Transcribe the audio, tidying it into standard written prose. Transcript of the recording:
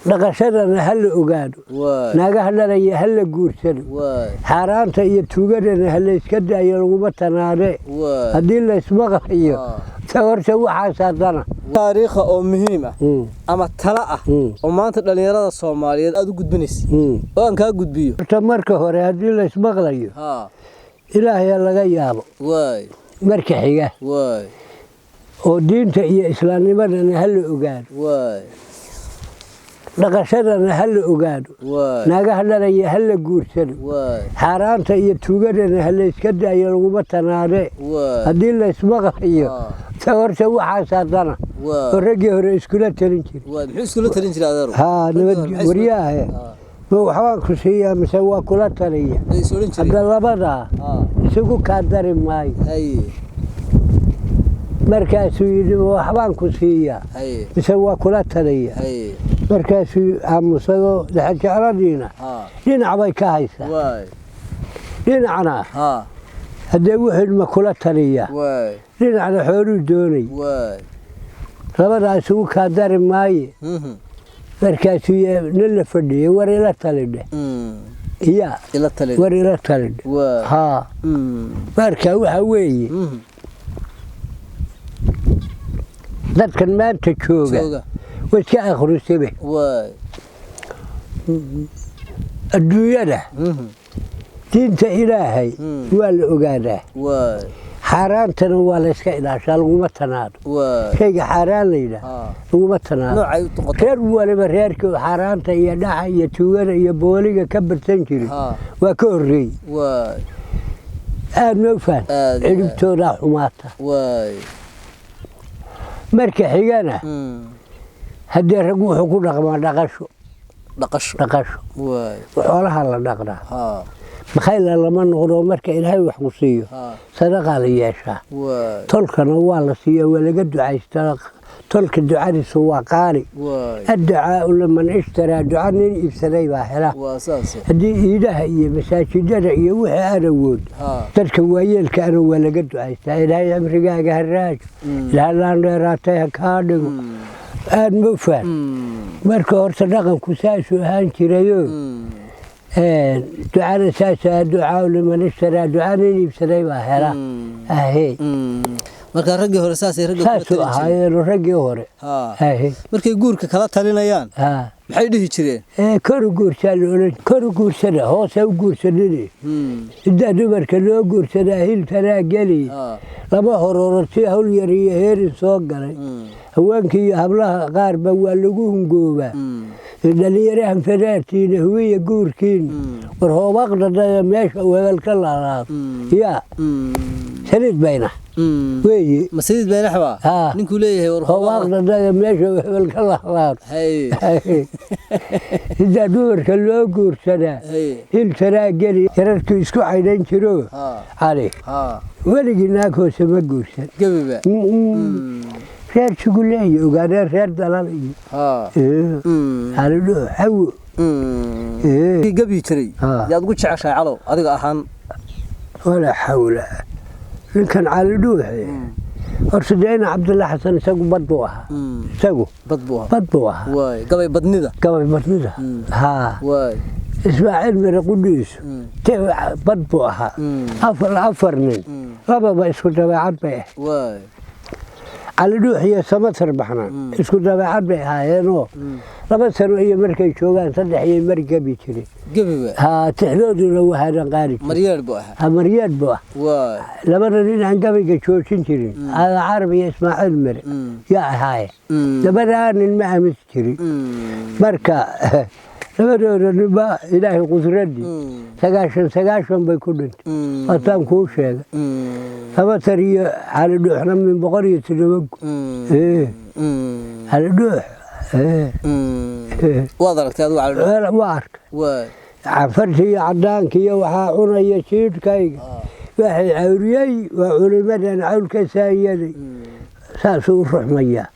Dhaqashadana ha la ogaado. Waay. Naagaha dhalaya ha la guursado. Waay. Xaaraanta iyo tuugadana ha layska daayo, laguma tanaadee. Waay. Haddii laysmaqlayo, ta horta waxaasaa dana. Taariikha oo muhiim ah ama tala ah oo maanta dhallinyarada Soomaaliyeed aad u gudbinaysa oo aan kaa gudbiyo? Horta marka hore, haddii laysmaqlayo, Ilaahay ha laga yaabo. Waay. Marka xiga, Waay. oo diinta iyo islaamnimadana ha la ogaado. Waay. Dhaqashadana ha la ogaado. Waay. Naagaha dhalaya ha la guursado. Waay. Xaaraanta iyo tuugadana ha layska daayo, laguma tanaadee. Waay. Haddii laysmaqlayo, ta horta waxaasaa dana Waay. oo raggii hore iskula talin jiray. Waay, muxuu iskula talin jiray, adeero? Haa, Raggii nabad hore maxay waryaahe, ma waxbaan ku siiyaa mise waa kula taliya? Ay is odhan jireen? Hadda labadaa isugu kaa dari maayo. Markaasuu yidhi, "Ma waxbaan ku siiyaa mise waa kula taliya?" Markaasuu aamusado. Lexejecladiina dhinac bay ka haysaa, dhinacna haddee wuxuu ma kula taliyaa, dhinacna xooluu doonay. Labadaa isugu kaa dari maaye. Markaasuu nin la fadhiyey, "War ila talidhe." Ya. Ila talin. "War ila talidhe." Haa. Marka waxa weeye, dadkan maanta jooga jooga way iska akhrisabe. Adduunyada diinta Ilaahay waa la ogaadaa, xaaraantana waa la iska ilaashaa, laguma tanaado. Shayga xaaraan la yidhaah laguma tanaado. Noocay u noqoto. Reer waliba reerkii xaaraanta iyo dhaca iyo tuugada iyo booliga ka barsan jiray waa ka horreeyey. Aad ma u fahan? Aad iyo aad. Cidhibtoodaa xumaata. Marka xigana, haddee rag wuxuu ku dhaqmaa dhaqasho. Dhaqasho. Dhaqasho. Xoolaha la dhaqdaa. Makhayla lama noqdo. Marka Ilaahay wax ku siiyo, sadaqaa la yeeshaa. Tolkana waa la siiya, waa laga ducaystaa. Tolka ducadiisu waa qaali. Adducaau liman ishtaraa, duca nin iibsaday baa hela. Waa saas. Haddii iidaha iyo masaajidada iyo wixii aan awood, dadka waayeelka ana waa laga ducaystaa: "Ilaahay cimrigaaga ha raajo, Ilaahay laan dheeraatay ha kaa dhigo." Aad ma faham? Marka horta dhaqanku saasuu ahaan jirayo. Ducada saasaa, ducaa liman ishtaraa, duca nin iibsaday baa hela ahe. Marka raggii hore saasay ragga kula saasuu talin jireen. Ahaayeeno raggii hore. Ahe. Markay guurka kala talinayaan, maxay dhihi jireen? Ee kor u guursaa la odhan, kor u guursada, hoose u guursanini. Intaa dumarka loo guursadaa hiltanaa geli. Lama hororo si hawl yar iyo heerin soo galay. Haweenkii iyo hablaha qaarba waa lagu hungoobaa. Dhalinyarahan fadaartiina huwiya guurkiina. War hoobaqdadaya meesha uu hebel ka laalaado yaa saliid bayna weeye. Ma saliid baynax baa? Haa. Ninkuu leeyahay war Hoobaqdadaya meesha uu hebel ka laalaado. Intaa dumarka loo guursadaa hiltanaa geli, yararkii isku caydhan jiro. Cali weligii naag hoose ma guursan. Gebiba. Reer Sugule iyo ogaadeen, reer Dalal iyo Calidho Xawo. Gebi jiray. Yaad ugu jeceshahay, Calow, adiga ahaan? Walaa xawla, ninkan Cali Dhuuxe horta dee ina Cabdulla Xasan isagu bad buu ahaa isagu. Bad buu ahaa. Bad buu ahaa. Waay, gabay badnida. Gabay badnida, haa. Ismaaciil Mire qudhiisu bad buu ahaa. Afar afar nin lababa isku dabeecad bay ahayd. Cali Dhuux iyo Samatar Baxnaan isku dabeecad bay ahaayeenoo 2 sano iyo markay joogaan saddex iyo mar gebi jiray. Gebiba. Haa, tixdooduna waxaanan qaari jirin. Maryeer buu ahaa. Ha, maryeed buu ah. Labada nin aan gabayga joojin jirin, Aada Carab iyo Ismaaciil Mire yaa ahaaye. Labadaa nin ma aaminsi jirin. Marka labadooda ninba Ilaahay qudraddii 90 90 bay ku dhintay. Wataan kuu sheegay, Samatar iyo Cali Dhuuxna min 107 gu. Cali Dhuux. Waad aragtay adigu Cali Dhuux? Waa arkay. Cafarta iyo cadaanka iyo waxaa cunaya jiidhkayga, waxay cawriyey waa culimadan cawlka saayaday, saasuu u ruxmayaa.